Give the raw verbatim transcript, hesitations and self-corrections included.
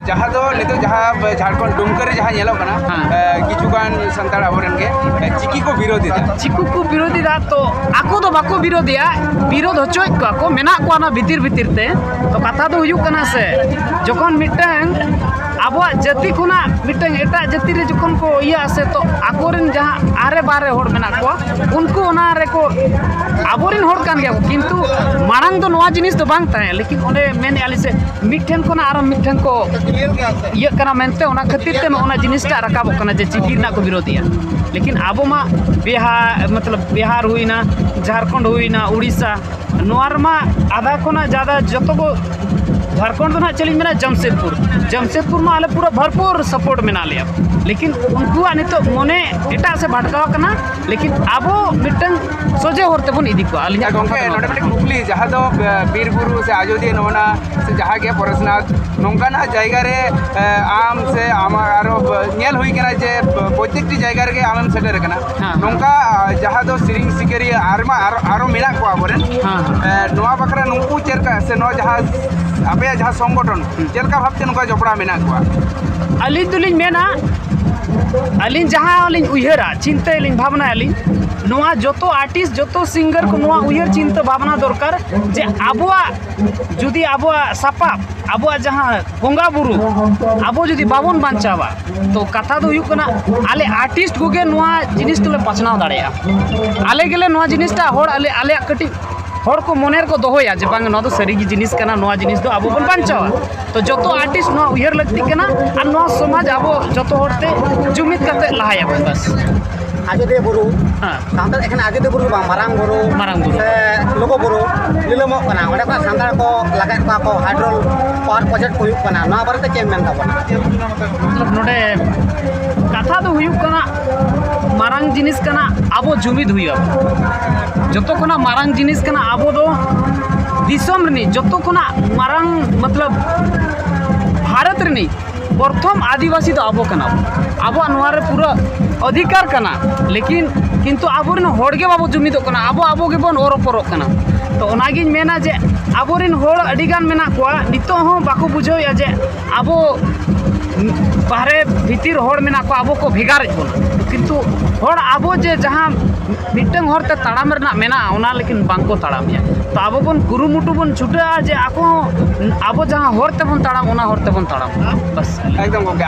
ᱡᱟᱦᱟᱸ ᱫᱚ ᱱᱤᱛᱚᱜ ᱡᱟᱦᱟᱸ ᱡᱷᱟᱲᱠᱷᱚᱸᱰ ᱰᱩᱢᱠᱟ ᱨᱮ ᱡᱟᱦᱟᱸ ᱧᱮᱞᱚᱜ ᱠᱟᱱᱟ, ᱦᱮᱸ᱾ ᱮ, ᱠᱤᱪᱷᱩᱜᱟᱱ ᱥᱟᱱᱛᱟᱲ ᱟᱵᱚᱨᱮᱱ ᱜᱮ, ᱮ, ᱪᱤᱠᱤ ᱠᱚ ᱵᱤᱨᱳᱫ ᱮᱫᱟ᱾ ᱪᱤᱠᱤ ᱠᱚ ᱵᱤᱨᱳᱫ ᱮᱫᱟ, ᱛᱚ ᱟᱠᱚ ᱫᱚ ᱵᱟᱠᱚ ᱵᱤᱨᱳᱫ ᱮᱫᱟ, ᱵᱤᱨᱳᱫ ᱦᱚᱪᱚᱭᱮᱫ ᱠᱚᱣᱟ ᱠᱚ, ᱢᱮᱱᱟᱜ ᱠᱚᱣᱟ ᱚᱱᱟ ᱵᱷᱤᱛᱤᱨ ᱵᱷᱤᱛᱤᱨ ᱛᱮ᱾ ᱛᱚ ᱠᱟᱛᱷᱟ ᱫᱚ ᱦᱩᱭᱩᱜ ᱠᱟᱱᱟ ᱥᱮ, ᱡᱚᱠᱷᱚᱱ ᱢᱤᱫᱴᱟᱝ ᱟᱵᱚᱣᱟᱜ ᱡᱟᱹᱛᱤ ᱠᱷᱚᱱᱟᱜ ᱢᱤᱫᱴᱟᱝ ᱮᱴᱟᱜ ᱡᱟᱹᱛᱤ ᱨᱮ ᱡᱚᱠᱷᱚᱱ ᱠᱚ ᱤᱭᱟᱹᱜᱼᱟ ᱥᱮ, ᱛᱚ ᱟᱠᱚᱨᱮᱱ ᱡᱟᱦᱟᱸ ᱟᱨᱮ ᱵᱟᱨᱮ ᱦᱚᱲ ᱢᱮᱱᱟᱜ ᱠᱚᱣᱟ, ᱩᱱᱠᱩ ᱚᱱᱟ ᱨᱮᱠᱚ, ᱟᱵᱚᱨᱮᱱ ᱦᱚᱲ ᱠᱟᱱ ᱜᱮᱭᱟ ᱠᱚ, ᱠᱤᱱᱛᱩ ᱢᱟᱲᱟᱝ ᱫᱚ ᱱᱚᱣᱟ ᱡᱤᱱᱤᱥ ᱫᱚ ᱵᱟᱝ ᱛᱟᱦᱮᱸ, ᱞᱮᱠᱤᱱ ᱚᱸᱰᱮ ᱢᱮᱱᱮᱫᱼᱟ ᱞᱤᱧ ᱥᱮ, ᱢᱤᱫᱴᱷᱮᱱ ᱠᱷᱚᱱᱟᱜ ᱟᱨᱚ ᱢᱤᱫᱴᱷᱮᱱ ᱠᱚ ᱤᱭᱟᱹᱜ ᱠᱟᱱᱟ ᱢᱮᱱᱛᱮ, ᱚᱱᱟ ᱠᱷᱟᱹᱛᱤᱨ ᱛᱮ ᱱᱚᱜᱼᱚ ᱱᱟ ᱡᱤᱱᱤᱥᱴᱟᱜ ᱨᱟᱠᱟᱵᱚᱜ ᱠᱟᱱᱟ ᱡᱮ ᱪᱤᱠᱤ ᱨᱮᱱᱟᱜ ᱠᱚ ᱵᱤᱨᱳᱫᱷᱤᱭᱟ᱾ ᱞᱮᱠᱤᱱ ᱟᱵᱚ ᱢᱟ ᱵᱤᱦᱟᱨ, ᱢᱚᱛᱞᱚᱵ ᱵᱤᱦᱟᱨ ᱦᱩᱭᱱᱟ, ᱡᱷᱟᱲᱠᱷᱚᱸᱰ ᱦᱩᱭᱱᱟ, ᱩᱲᱤᱥᱥᱟ, ᱱᱚᱣᱟ ᱨᱮᱢᱟ ᱟᱫᱷᱟ ᱠᱷᱚᱱᱟᱜ ᱡᱟᱫᱟ ᱡᱚᱛᱚ ᱠᱚ, ᱡᱷᱟᱲᱠᱷᱚᱸᱰ ᱫᱚ ᱱᱟᱦᱟᱜ ᱪᱮᱫ ᱞᱤᱧ ᱢᱮᱱᱟ, ᱡᱟᱢᱥᱮᱫᱽᱯᱩᱨ, ᱡᱟᱢᱥᱮᱫᱽᱯᱩᱨ ᱢᱟ ᱟᱞᱮ ᱯᱩᱨᱟᱹ ᱵᱷᱚᱨᱯᱩᱨ ᱥᱟᱯᱳᱨᱴ ᱢᱮᱱᱟᱜ ᱞᱮᱭᱟ, ᱞᱮᱠᱤᱱ ᱩᱱᱠᱩᱣᱟᱜ ᱱᱤᱛᱚᱜ ᱢᱚᱱᱮ ᱮᱴᱟᱜ ᱥᱮᱫ ᱵᱷᱟᱴᱠᱟᱣ ᱠᱟᱱᱟ, ᱞᱮᱠᱤᱱ ᱟᱵᱚ ᱢᱤᱫᱴᱟᱝ ᱥᱚᱡᱷᱮ ᱦᱚᱨ ᱛᱮᱵᱚᱱ ᱤᱫᱤ ᱠᱚᱣᱟ᱾ ᱟᱹᱞᱤᱧᱟᱜ ᱜᱚᱢᱠᱮ, ᱠᱟᱛᱷᱟ ᱫᱚ ᱱᱚᱣᱟ ᱱᱚᱰᱮ ᱠᱟᱱᱟ᱾ ᱢᱤᱫᱴᱮᱱ ᱠᱩᱠᱞᱤ, ᱡᱟᱦᱟᱸ ᱫᱚ, ᱮ, ᱵᱤᱨ ᱵᱩᱨᱩ ᱥᱮ ᱟᱡᱚᱫᱤᱭᱟᱹ ᱱᱚᱜᱼᱚ ᱱᱟ ᱥᱮ ᱡᱟᱦᱟᱸ ᱜᱮ ᱯᱚᱨᱮᱥᱱᱟᱛᱷ, ᱱᱚᱝᱠᱟᱱᱟᱜ ᱡᱟᱭᱜᱟ ᱨᱮ, ᱮ, ᱟᱢ ᱥᱮ ᱟᱢᱟᱜ ᱟᱨᱚ, ᱮ, ᱧᱮᱞ ᱦᱩᱭ ᱠᱟᱱᱟ ᱡᱮ ᱯᱨᱚᱛᱮᱠᱴᱤ ᱡᱟᱭᱜᱟ ᱨᱮᱜᱮ ᱟᱢᱮᱢ ᱥᱮᱴᱮᱨ ᱟᱠᱟᱱᱟ᱾ ᱦᱮᱸ᱾ ᱱᱚᱝᱠᱟ, ᱮ, ᱡᱟᱦᱟᱸ ᱫᱚ ᱥᱮᱨᱮᱧ ᱥᱤᱠᱟᱹᱨᱤᱭᱟᱹ ᱟᱨᱢᱟ ᱟᱨᱚ, ᱟᱨᱚ ᱢᱮᱱᱟᱜ ᱠᱚᱣᱟ ᱟᱵᱚᱨᱮᱱ, ᱦᱮᱸ, ᱦᱮᱸ᱾ ᱮ, ᱱᱚᱣᱟ ᱵᱟᱠᱷᱨᱟ ᱱᱩᱠᱩ ᱪᱮᱫ ᱞᱮᱠᱟ, ᱥᱮ ᱱᱚᱣᱟ ᱡᱟᱦᱟᱸ ᱟᱯᱮᱭᱟᱜ ᱡᱟᱦᱟᱸ ᱥᱚᱝᱜᱚᱴᱷᱚᱱ, ᱪᱮᱫ ᱞᱮᱠᱟ ᱵᱷᱟᱵᱛᱮ ᱱᱚᱝᱠᱟ ᱡᱚᱯᱲᱟᱣ ᱢᱮᱱᱟᱜ ᱠᱚᱣᱟ? ᱟᱹᱞᱤᱧ ᱫᱚᱞᱤᱧ ᱢᱮᱱᱟ, ᱟᱹᱞᱤᱧ ᱡᱟᱦᱟᱸ ᱞᱤᱧ ᱩᱭᱦᱟᱹᱨᱟ, ᱪᱤᱱᱛᱟᱹᱭᱟᱞᱤᱧ, ᱵᱷᱟᱵᱽᱱᱟᱭᱟᱞᱤᱧ, ᱱᱚᱣᱟ ᱡᱚᱛᱚ ᱟᱨᱴᱤᱥᱴ, ᱡᱚᱛᱚ ᱥᱤᱝᱜᱟᱨ ᱠᱚ ᱱᱚᱣᱟ ᱩᱭᱦᱟᱹᱨ ᱪᱤᱱᱛᱟᱹ ᱵᱷᱟᱵᱽᱱᱟ ᱫᱚᱨᱠᱟᱨ ᱡᱮ ᱟᱵᱚᱣᱟᱜ, ᱡᱩᱫᱤ ᱟᱵᱚᱣᱟᱜ ᱥᱟᱯᱟᱵ, ᱟᱵᱚᱣᱟᱜ ᱡᱟᱦᱟᱸ ᱵᱚᱸᱜᱟ ᱵᱩᱨᱩ, ᱟᱵᱚ ᱡᱩᱫᱤ ᱵᱟᱵᱚᱱ ᱵᱟᱧᱪᱟᱣᱟ, ᱛᱚ ᱠᱟᱛᱷᱟ ᱫᱚ ᱦᱩᱭᱩᱜ ᱠᱟᱱᱟ, ᱟᱞᱮ ᱟᱨᱴᱤᱥᱴ ᱠᱚᱜᱮ ᱱᱚᱣᱟ ᱡᱤᱱᱤᱥ ᱫᱚᱞᱮ ᱯᱟᱥᱱᱟᱣ ᱫᱟᱲᱮᱭᱟᱜᱼᱟ᱾ ᱟᱞᱮ ᱜᱮᱞᱮ ᱱᱚᱣᱟ ᱡᱤᱱᱤᱥᱴᱟ ᱦᱚᱲ, ᱟᱞᱮ, ᱟᱞᱮᱭᱟᱜ ᱠᱟᱹᱴᱤᱡ ᱦᱚᱲ ᱠᱚ ᱢᱚᱱᱮ ᱨᱮᱠᱚ ᱫᱚᱦᱚᱭᱟ ᱡᱮ ᱵᱟᱝ, ᱱᱚᱣᱟ ᱫᱚ ᱥᱟᱹᱨᱤᱜᱮ ᱡᱤᱱᱤᱥ ᱠᱟᱱᱟ, ᱱᱚᱣᱟ ᱡᱤᱱᱤᱥ ᱫᱚ ᱟᱵᱚ ᱵᱚᱱ ᱵᱟᱧᱪᱟᱣᱟ᱾ ᱛᱚ ᱡᱚᱛᱚ ᱟᱨᱴᱤᱥᱴ ᱱᱚᱣᱟ ᱩᱭᱦᱟᱹᱨ ᱞᱟᱹᱠᱛᱤᱜ ᱠᱟᱱᱟ ᱟᱨ ᱱᱚᱣᱟ ᱥᱚᱢᱟᱡᱽ ᱟᱵᱚ ᱡᱚᱛᱚ ᱦᱚᱲᱛᱮ ᱡᱩᱢᱤᱫ ᱠᱟᱛᱮ ᱞᱟᱦᱟᱭᱟᱵᱚᱱ, ᱵᱟᱥ᱾ ᱟᱡᱚᱫᱤᱭᱟᱹ ᱵᱩᱨᱩ, ᱦᱮᱸ᱾ ᱥᱟᱱᱛᱟᱲ ᱮᱠᱷᱮᱱ ᱟᱡᱚᱫᱤᱭᱟᱹ ᱵᱩᱨᱩ ᱫᱚ ᱵᱟᱝ, ᱢᱟᱨᱟᱝ ᱵᱩᱨᱩ ᱢᱟᱨᱟᱝ ᱵᱩᱨᱩ᱾ ᱥᱮ ᱞᱩᱜᱩ ᱵᱩᱨᱩ ᱱᱤᱞᱟᱹᱢᱚᱜ ᱠᱟᱱᱟ, ᱚᱸᱰᱮ ᱠᱷᱚᱱᱟᱜ ᱥᱟᱱᱛᱟᱲ ᱠᱚ ᱞᱟᱜᱟᱭᱮᱫ ᱠᱚᱣᱟ ᱠᱚ, ᱦᱟᱭᱰᱨᱳᱞ ᱯᱟᱣᱟᱨ ᱯᱨᱚᱡᱮᱠᱴ ᱠᱚ ᱦᱩᱭᱩᱜ ᱠᱟᱱᱟ, ᱱᱚᱣᱟ ᱵᱟᱨᱮᱛᱮ ᱪᱮᱫ ᱮᱢ ᱢᱮᱱ ᱛᱟᱵᱚᱱᱟ? ᱢᱚᱛᱞᱚᱵ ᱱᱚᱰᱮ ᱠᱟᱛᱷᱟ ᱫᱚ ᱦᱩᱭᱩᱜ ᱠᱟᱱᱟ, ᱢᱟᱨᱟᱝ ᱡᱤᱱᱤᱥ ᱠᱟᱱᱟ ᱟᱵᱚ ᱡᱩᱢᱤᱫ ᱦᱩᱭᱩᱜᱼᱟ᱾ ᱡᱚᱛᱚ ᱠᱷᱚᱱᱟᱜ ᱢᱟᱨᱟᱝ ᱡᱤᱱᱤᱥ ᱠᱟᱱᱟ ᱟᱵᱚ ᱫᱚ ᱫᱤᱥᱚᱢ ᱨᱤᱱᱤᱡ ᱡᱚᱛᱚ ᱠᱷᱚᱱᱟᱜ ᱢᱟᱨᱟᱝ, ᱢᱚᱛᱞᱚᱵ ᱵᱷᱟᱨᱚᱛ ᱨᱤᱱᱤᱡ ᱯᱨᱚᱛᱷᱚᱢ ᱟᱹᱫᱤᱵᱟᱹᱥᱤ ᱫᱚ ᱟᱵᱚ ᱠᱟᱱᱟ ᱵᱚᱱ᱾ ᱟᱵᱚᱣᱟᱜ ᱱᱚᱣᱟ ᱨᱮ ᱯᱩᱨᱟᱹ ᱚᱫᱷᱤᱠᱟᱨ ᱠᱟᱱᱟ, ᱞᱮᱠᱤᱱ ᱠᱤᱱᱛᱩ ᱟᱵᱚᱨᱮᱱ ᱦᱚᱲ ᱜᱮ ᱵᱟᱵᱚ ᱡᱩᱢᱤᱫᱚᱜ ᱠᱟᱱᱟ, ᱟᱵᱚ ᱟᱵᱚ ᱜᱮᱵᱚᱱ ᱚᱨ ᱚᱯᱚᱨᱚᱜ ᱠᱟᱱᱟ᱾ ᱛᱚ ᱚᱱᱟᱜᱤᱧ ᱢᱮᱱᱟ ᱡᱮ ᱟᱵᱚᱨᱮᱱ ᱦᱚᱲ ᱟᱹᱰᱤᱜᱟᱱ ᱢᱮᱱᱟᱜ ᱠᱚᱣᱟ, ᱱᱤᱛᱚᱜ ᱦᱚᱸ ᱵᱟᱠᱚ ᱵᱩᱡᱷᱟᱹᱣᱮᱫᱼᱟ ᱡᱮ ᱟᱵᱚ ᱵᱟᱦᱨᱮ ᱵᱷᱤᱛᱤᱨ ᱦᱚᱲ ᱢᱮᱱᱟᱜ ᱠᱚᱣᱟ, ᱟᱵᱚ ᱠᱚ ᱵᱷᱮᱜᱟᱨᱮᱫ ᱵᱚᱱᱟ᱾ ᱠᱤᱱᱛᱩ ᱦᱚᱲ ᱟᱵᱚ ᱡᱮ ᱡᱟᱦᱟᱸ ᱢᱤᱫᱴᱟᱝ ᱦᱚᱨᱛᱮ ᱛᱟᱲᱟᱢ ᱨᱮᱱᱟᱜ ᱢᱮᱱᱟᱜᱼᱟ, ᱚᱱᱟ ᱞᱮᱠᱤᱱ ᱵᱟᱝᱠᱚ ᱛᱟᱲᱟᱢᱮᱫᱼᱟ᱾ ᱛᱚ ᱟᱵᱚ ᱵᱚᱱ ᱠᱩᱨᱩᱢᱩᱴᱩ ᱵᱚᱱ ᱪᱷᱩᱴᱟᱹᱜᱼᱟ ᱡᱮ ᱟᱠᱚ ᱦᱚᱸ ᱟᱵᱚ ᱡᱟᱦᱟᱸ ᱦᱚᱨ ᱛᱮᱵᱚᱱ ᱛᱟᱲᱟᱢ, ᱚᱱᱟ ᱦᱚᱨ ᱛᱮᱵᱚᱱ ᱛᱟᱲᱟᱢ᱾ ᱵᱟᱥ᱾ ᱮᱠᱫᱚᱢ ᱜᱚᱢᱠᱮ᱾